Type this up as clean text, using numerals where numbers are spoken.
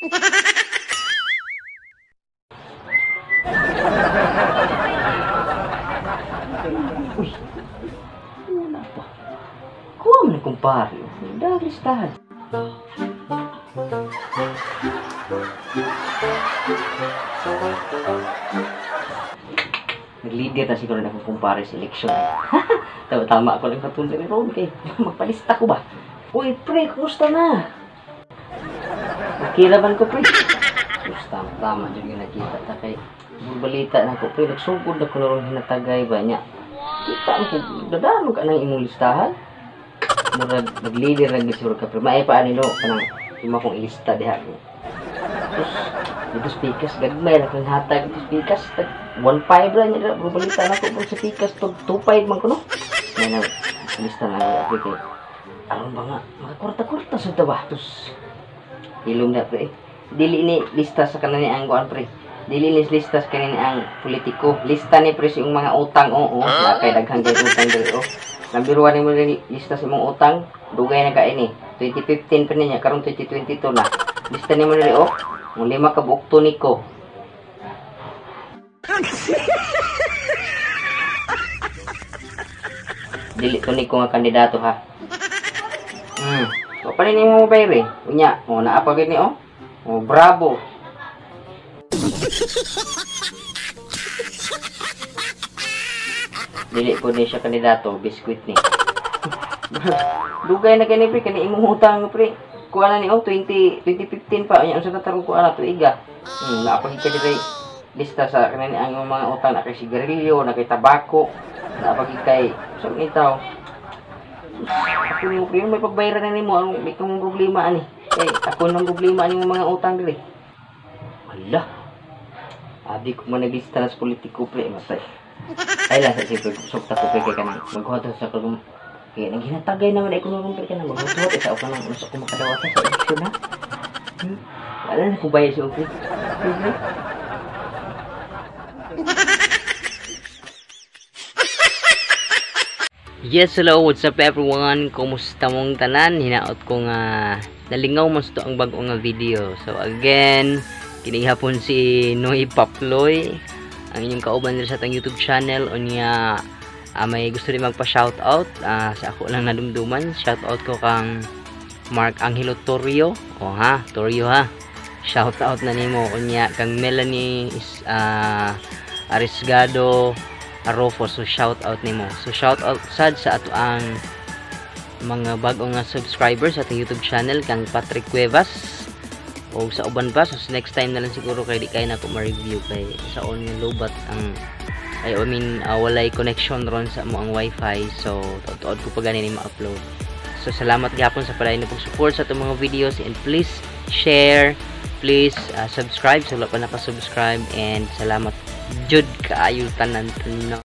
Uy, wala pa. Kuha mo na kumpare. Dahil listahan. Nag-leader na siguro na akong kumpare sa eleksyon. Tama, tama ako lang katulad ni Ron kay magpalista ko ba? Uy, pre, kumusta na? Okay laban ko, pre. Kumusta? Tama, dyan yung nakita ta kay balita na ko, pre. Nagsugod na ko na ron hinatagay ba niya? Kita mo, dadano ka ng imong listahan? Murag, nag-leader na siguro ka, pre. Maay pa nilo, kanang ima kong ilista diha. Tapos, dito sa pikas, gagmay na kang hatag dito sa pikas. 1.5 lang niya, bro, balita na ko bro, sa pikas, 2.5 man ko, no? May na, lista na ako, pre, kay, aron ba nga, makakurta-kurta sa ba? Tapos, ilong na, pre. Dili ni lista sa kanan ni ang kuan, pre. Dili ni lista sa kanan ni ang politiko. Lista ni, pre, sa iyong mga utang, oo. Wala kay daghang kay utang diri, oh. Number 1 mo rin lista sa imong utang, dugay na kaini. 2015 pa niya, karon 2022 na. Lista ni mo diri, oh. Ang 5 ka buok tuniko. Dili tuniko nga kandidato, ha. O pa ni mo bayre. Unya, o naa pa gid ni, oh. O bravo. Dili po ni siya kandidato, biskuit ni. Dugay na kani, pre, kani imong utang, pre. Kuha na ni, oh, 2015 pa. Unya, unsa ka tarong kuha na tuiga. Naa pa gid ka diri lista sa kanani ang mga utang na kay sigarilyo, na kay tabako, naa pa gid kay sa ni taw. Ako ni, pre, may pagbayaran na nimo, anong may kang problema ani. Kay ako nang problema ani mga utang diri. Wala. Abi ko man naglista na sa politiko, pre, matay. Ay lang sa siyempre, sukta ko, pre, kay kanang maghuhat sa kagum. Kaya naghinatagay naman ay kuno pre kanang maghuhat sa ako kanang unsa ko makadawata sa eleksyon, ha. Wala na ko bayad sa pre. Pre. Yes, hello, what's up everyone? Kumusta mong tanan? Hinaot ko nga nalingaw mas to ang bag-o nga video. So again, kini hapon si Noy Paploy, ang inyong kauban diri sa atong YouTube channel. Unya, may gusto rin magpa-shoutout, sa ako lang nadumduman. Shoutout ko kang Mark Angelo Torrio. O ha, Torrio ha. Shoutout na nimo. Unya kang Melanie Arisgado Arofo. So shoutout nimo. So shoutout sad sa ato ang mga bag-o nga subscribers sa atong YouTube channel, kang Patrick Cuevas o sa uban pa. So next time na lang siguro kay di kay na ko ma-review kay sa on nga lobat ang ay, I mean, walay connection ron sa mo ang wifi. So tuod ko pa gani ni ma-upload. So salamat gyapon sa padayon na pag-support sa atong mga videos, and please share, please subscribe sa wala pa naka-subscribe, and salamat jud kaayo tanan.